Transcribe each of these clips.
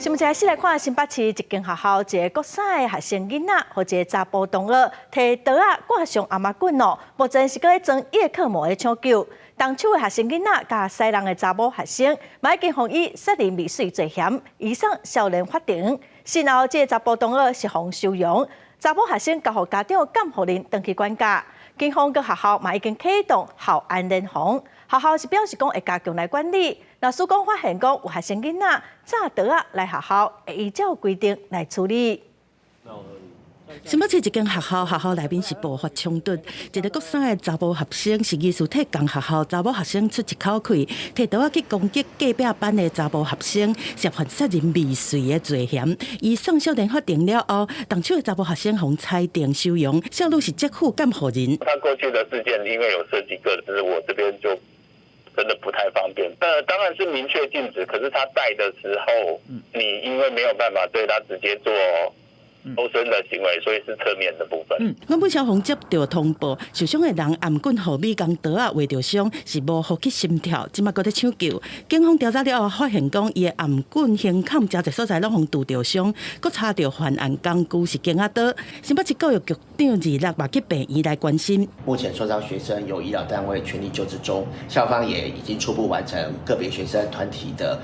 新聞接來看新北市一間學校，一个國三的學生囡仔，予一个查埔同學提刀仔割傷頷頸哦，目前是閣咧裝葉克膜咧搶救。動手的學生囡仔佮使人的查某學生，嘛已經予以殺人未遂罪嫌，移送少年法庭。事後，這个查埔同學是予收容，查某學生交予家長監護人轉去管教。警方佮學校嘛已經啟動校安聯防，學校是表示講會加強來管理。若使講發現講有學生囡仔紮刀仔來學校，會依照規定來處理。新北市一間學校，學校內面是爆發衝突，一个國三的查埔學生是疑似替仝學校查某學生出一口氣，提刀仔去攻擊隔壁班的查埔學生，涉犯殺人未遂的罪嫌。移送少年法庭了後，動手的查埔學生予裁定收容，少女是則付監護人。他過去的事件因為有涉及個資，我這邊就真的不太方便。當然是明確禁止，可是他帶的時候，你因為沒有辦法對他直接做搜身的行為，所以是側面的部分。原本消防接到通報，受傷的人頷頸予美工刀仔劃著傷，是無呼吸心跳，這馬閣咧搶救。警方調查了後，發現講伊的頷頸、胸坎誠濟所在攏予挃著傷，閣查著犯案工具是弓仔刀。新北市教育局長二六嘛去病院來關心。目前受傷學生由醫療單位全力救治中，校方也已經初步完成個別學生團體的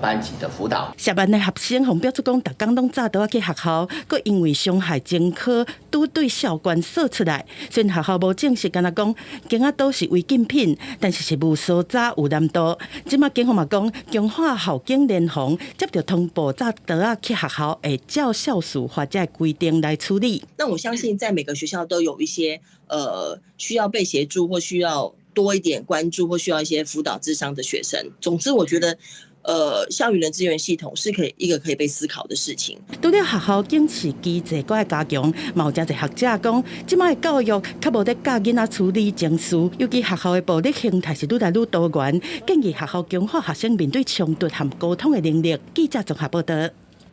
班級的輔導。涉案的學生予表出講，逐工攏紮刀仔去學校。閣因為傷害前科，拄對校官說出來。雖然學校無證實，干焦講弓仔刀是違禁品，但是實務搜查有難度。這馬警方嘛講，強化校警聯防，接著通報紮刀仔去學校，會照校事法這規定來處理。那我相信，在每個學校都有一些需要被協助或需要多一點關注或需要一些輔導諮商的學生。總之，我覺得，校園的資源系統是可以一個可以被思考的事情。除了學校警示機制閣愛加強，嘛有誠濟學者講，這擺的教育較無咧教囡仔處理情緒，尤其學校的暴力形態是愈來愈多元，建議學校強化學生面對衝突和溝通的能力。記者綜合報道。